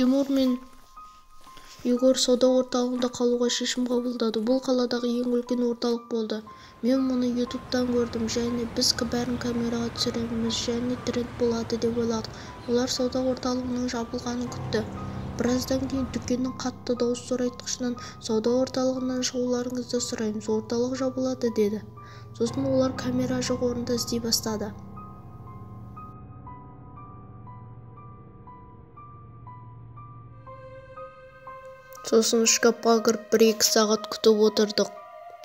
Тимур мен Егор сауда орталығында қалуға шешім қабылдады. Бұл қаладағы ең үлкен орталық болды. Мен мұны ютубтан көрдім және біз бәрін камераға түсіреміз және тренд болады деп ойладық. Олар сауда орталығының жабылғанын күтті. Біраздан кейін дүкеннің қатты дауыс зорайтқышынан сауда орталығынан шығуларыңызды сұраймыз, орталық жабылады деді. Сосын олар камера жоқ орынды іздей бастады. Сосын шкафқа кіріп 1-2 сағат күтіп отырдық.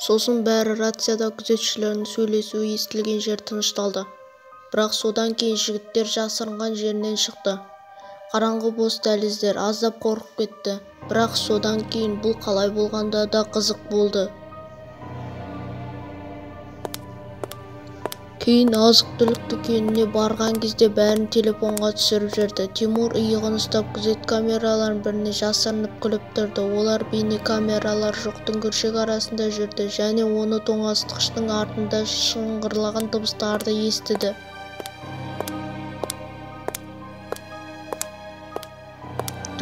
Сосын бәрі рацияда күзетшілердің сөйлесуі естілген жер тынышталды. Бірақ содан кейін жігіттер жасырынған жерінен шықты. Қараңғы бос дәліздер, аздап қорқып кетті. Бірақ содан кейін бұл қалай болғанда да қызық болды. Кейін азық-түлік дүкеніне барған кезде бәрін телефонға түсіріп жүрді. Тимур иығын ұстап күзет камераларының біріне жасырынып күліп тұрды. Олар бейнекамералар жоқ дүңгіршек арасында жүрді және оны тоңазытқыштың артында шыңғырлаған дыбыстарды естіді.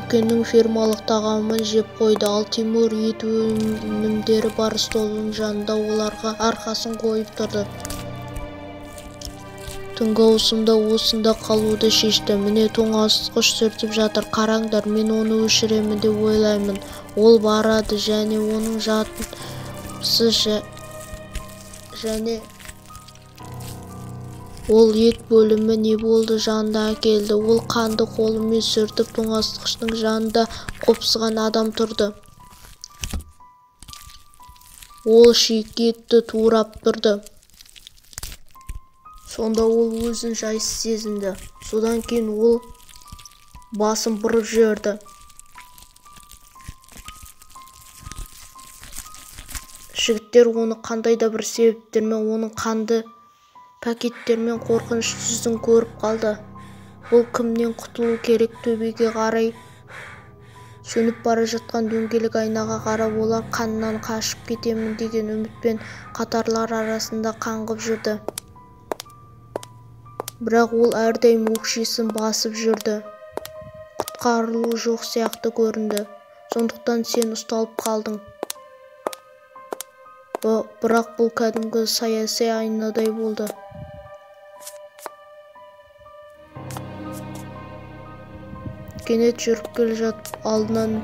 Дүкеннің фирмалық тағамын жеп қойды, ал Тимур ет өнімдері бар столдың жанында оларға арқасын қойып тұрды. Түнгі ауысымда осында қалуды шешті. Міне тоңазытқыш сүртіп жатыр. Қараңдар, мен оны өшіремін деп ойлаймын. Ол барады және оның жатысы және ол ет бөлімі не болды жанында әкелді. Ол қанды қолымен сүртіп тоңазытқыштың жанында қопсыған адам тұрды. Ол шикі етті турап тұрды. Сонда ол өзін жайсыз сезінді. Содан кейін ол басын бұрып жіберді. Жігіттер оны қандай да бір себептермен оның қанды пакеттермен қорқынышты жүзін көріп қалды. Бұл кімнен құтылу керек? Төбеге қарай сөніп бара жатқан дөңгелек айнаға қарап, олар қаннан қашып кетемін деген үмітпен қатарлар арасында қаңғып жүрді. Бірақ ол әрдайым өкшесін басып жүрді. Құтқарылу жоқ сияқты көрінді. Сондықтан сен ұсталып қалдың. Бірақ бұл кәдімгі саяси айнадай болды. Кенет жүріп келе жатып алдынан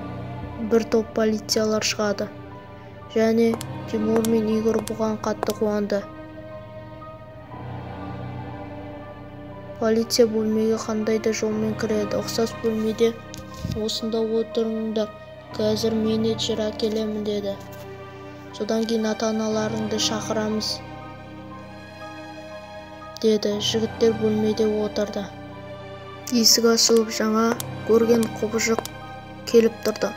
бір топ полициялар шығады. Және Тимур мен Игорь бұған қатты қуанды. Полиция бөлмеге қандай да жолмен кіреді. Ұқсас бөлмеде осында отырыңдар, қазір менеджер әкелемін деді. Содан кейін ата-аналарыңды шақырамыз деді. Жігіттер бөлмеде отырды. Есік ашылып, жаңа көрген құбыжық келіп тұрды.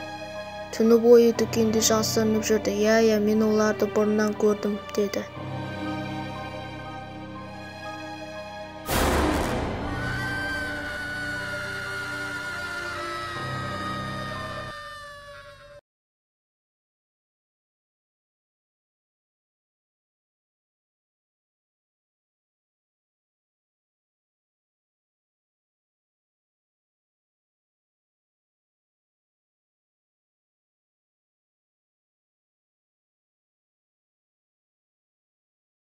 Түні бойы дүкенде жасырынып жүрді. Иә, иә, мен оларды бұрыннан көрдім деді.